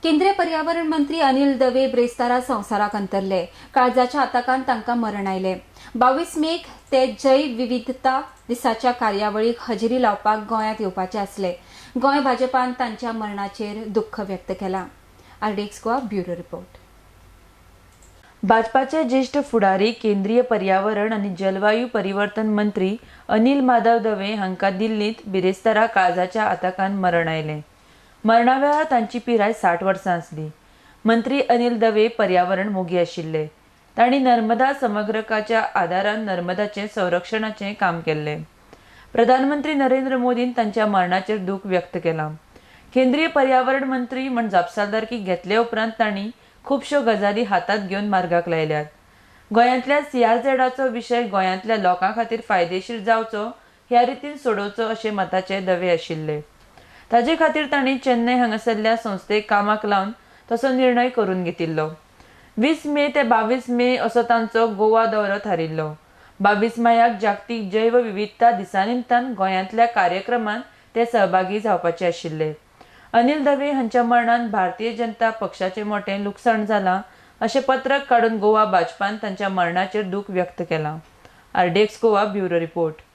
केंद्रीय पर्यावरण मंत्री अनिल दवे ब्रेस्तारा संवसाराक अंतरले. काळजाच्या आताकान तांकां मरण आयलें. 22 मेक ते जैव विविधता दिसाच्या कार्यावळीक हजेरी लावपाक गोंयांत येवपाचे आसले. गोंय भाजपान तांच्या मरणाचेर दुख्ख व्यक्त केलां. RDX Goa bureau report. भाजपाचे ज्येष्ठ फुडारी, केंद्रीय पर्यावरण आनी जलवायू परिवर्तन मंत्री अनिल माधव दवे हांकां दिल्लींत बिरेस्तारा काळजाच्या आताकान मरण आयलें. मरणा वेळार तांची पिराय 60 वर्सां आसली. मंत्री अनिल दवे पर्यावरण मोगी आशिल्ले. तांणी नर्मदा समग्रकाच्या आदारान नर्मदाचें संरक्षणाचें काम केल्लें. प्रधानमंत्री नरेंद्र मोदीन तांच्या मरणाचेर दूख व्यक्त केलां. केंद्रीय पर्यावरण मंत्री म्हण जापसालदारकी घेतले उपरांत तांणी खुबश्यो गजाली हातांत घेवन मार्गाक लायल्यात. गोंयांतल्या सीआरझेडाचो विशय गोंयांतल्या लोकां खातीर फायदेशीर जावचो ह्या रितीन सोडोवचो अशें मताचे दवे आशिल्ले. ताजे खातीर तांणी चेन्नय हांगासरल्या संस्थेक कामाक लावन तसो निर्णय करून घेतिल्लो. 20 मे ते 22 मे असो तांचो गोवा दौरो थारिल्लो. 22 मायाक जागतीक जैव विविधता दिसा निमतान गोंयांतल्या कार्यक्रमांत ते सहभागी जावपाचे आशिल्ले. अनिल दवे हांच्या मरणान भारतीय जनता पक्षाचें मोटें लुकसाण जालां अशें पत्रक काडून गोवा भाजपान तांच्या मरणाचेर दूख व्यक्त केलां. RDX Goa bureau report.